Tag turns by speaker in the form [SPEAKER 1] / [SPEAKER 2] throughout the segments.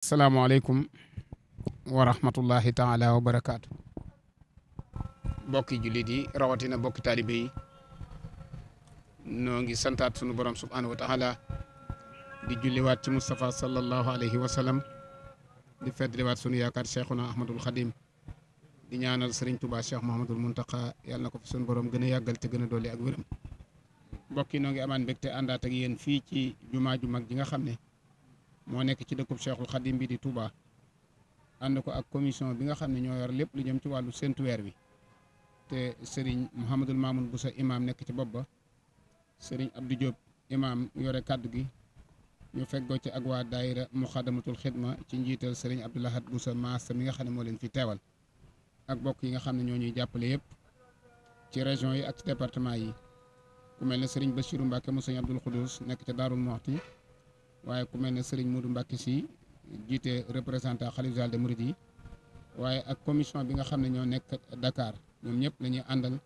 [SPEAKER 1] salaamaaleykum wa rahmatullahi taala wa barakaatu. bokki jullit yi rawatina bokki taalibe yi noo ngi santaat sunu borom subhaanahu wa taala di julliwaat ci Moustapha sallallahu alayhi wa sallam di feddliwaat sunu yaakaar cheikhuna Ahmadul Xadim di ñaanal Serigne Touba Cheikh Mouhamadul Mountakha yàlla na ko fi sunu borom gën a yàggal te gën a dolli ak wéram. mbokk yi noo ngi amaan mbégte àndaat ak yéen fii ci jumaa ju mag ji nga xam ne moo nekk ci dëkkub Cheikhul Xadim bi di Touba ànd ko ak commission bi nga xam ne ñoo yor lépp lu jëm ci wàllu séntu weer wi te Serigne Mouhamadul Mamoun Boussa imam nekk ci bopp ba Serigne Abdou Diop imam yore kaddu gi ñu feggoo ci ak waa daayira Muxaddamatul Xidma ci njiital Serigne Abdou Lahad Boussa Maasta mi nga xam ne moo leen fi teewal ak bokk yi nga xam ne ñoo ñuy jàppale yëpp ci région yi ak ci département yi ku mel ne Serigne Bassirou Mbacke mu Serigne Abdoul Khoudous nekk ca Daarul Moxti waaye ku mel ne Serigne Modou Mbacke si jiite représentant xalif général des mourides yi waaye ak commission bi nga xam ne ñoo nekk Dakar ñoom ñëpp la ñuy àndal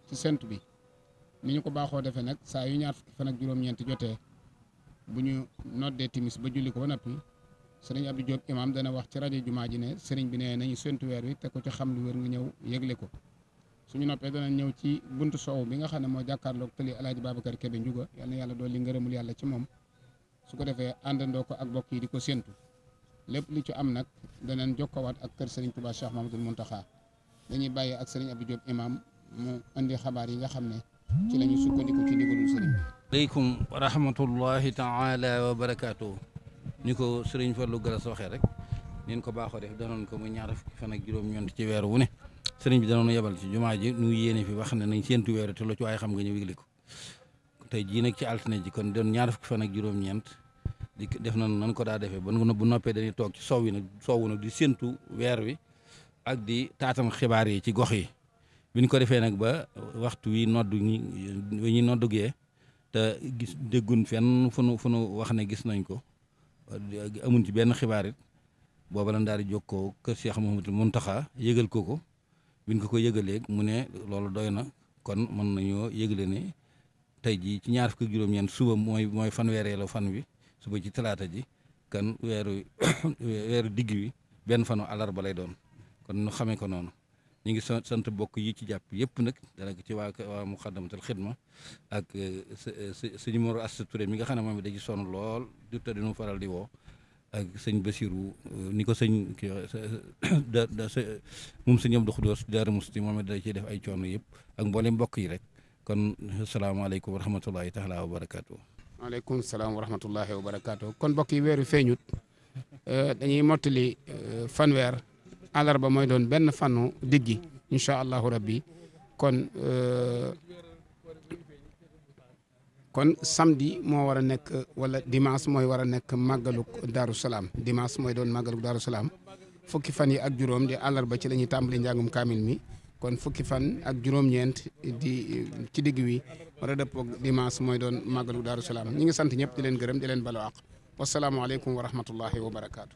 [SPEAKER 1] ci séntu bi ni ñu ko baaxoo defee nag saa yu ñaar fukki fan ak juróom-ñeent jotee bu ñu noddee timis ba julli ko ba noppi Serigne Abdou Diop imam dana wax ci rajo jumaa ji ne Serigne bi ne nañu séntu weer wi te ko ci xam lu wér nga ñëw yëgle ko suñu noppee dana ñëw ci buntu soow bi nga xam ne moo jàkkaarloog tëli Alaaji Babacar Kebe Njuga yal na yàlla dolli ngërëmul yàlla ci moom su ko defee àndandoo ko ak bokk yi di ko séntu lépp li ci am nag danañ jokkowaat ak kër Serigne Touba Cheikh Mamadou Mountakha dañuy bàyyi ak Serigne Abdou Diop imam mu indi xabaar yi nga xam ne ci la ñu sukkandiku ci ndigalul Serigne bi.
[SPEAKER 2] aleykum wa rahmatullahi taala wa barakaatu. ni ko Serigne Fallou Galas waxee rek nin ko baaxoo def danoon ko muy ñaar fukki fan ak juróom-ñeent ci weer wu ne Serigne bi danoon yebal ci jumaa ji nu yéene fi wax ne nañ séntu weer te lu ci waaye xam nga ñëw yëgle ko tey jii nag ci altine ji kon doon ñaar fukki fan ak juróom-ñeent di def nan ko daa defee ba bu noppee dañuy toog ci soow nag di séntu weer wi ak di taatam xibaar yi ci gox yi bi ñu ko defee nag ba waxtu wi ñi noddugee te gis déggun fenn fu nu wax ne gis nañ ko amun ci benn xibaar it booba lan daal di jokkoo kër Cheikh Mouhamadou Mountakha yëgal ko bi ñu ko yëgalee mu ne loolu doy na kon mën nañoo yëgale ne tey jii ci ñaar fukki juróom-ñeent suba mooy fanweereelu fan wi suba ci talaata ji kan weeru digg wi benn fanu àllarba lay doon kon nu xamee ko noonu ñu ngi sant bokk yi ci jàpp yëpp nag dana ci waa Muxaddamatul Xidma ak sëñ Mor Asta Touré mi nga xam ne moom it da ci sonn lool du te dinu faral di woo ak sëñ Bassirou ni ko sëñ moom sëñ Abdou Khoudous Daaru Musti moom it da ciy def ay coono yëpp ak mboolem mbokk yi rek kon asalaamaaleykum wa rahmatullahi taala wa barakaatu.
[SPEAKER 1] waaleykum salaam wa rahmatullahi wa barakaatu. kon mbokk yi weeru feeñut dañuy mottali fanweer àllarba mooy doon benn fanu diggi incha allahu rabbi kon samedi moo war a nekk wala dimanche mooy war a nekk màggaluk Daaru Salaam dimanche mooy doon màggaluk Daaru Salaam fukki fan yi ak juróom di àllarba ci la ñuy tàmbali njàngum kaamil mi kon fukki fan ak juróom-ñeent di ci digg wi war a dëppoo dimanche mooy doon màggaluk Daaru Salaam ñi ngi sant ñëpp di leen gërëm di leen balu àq wasalaamualeykum wa rahmatullahi wa barakaatu.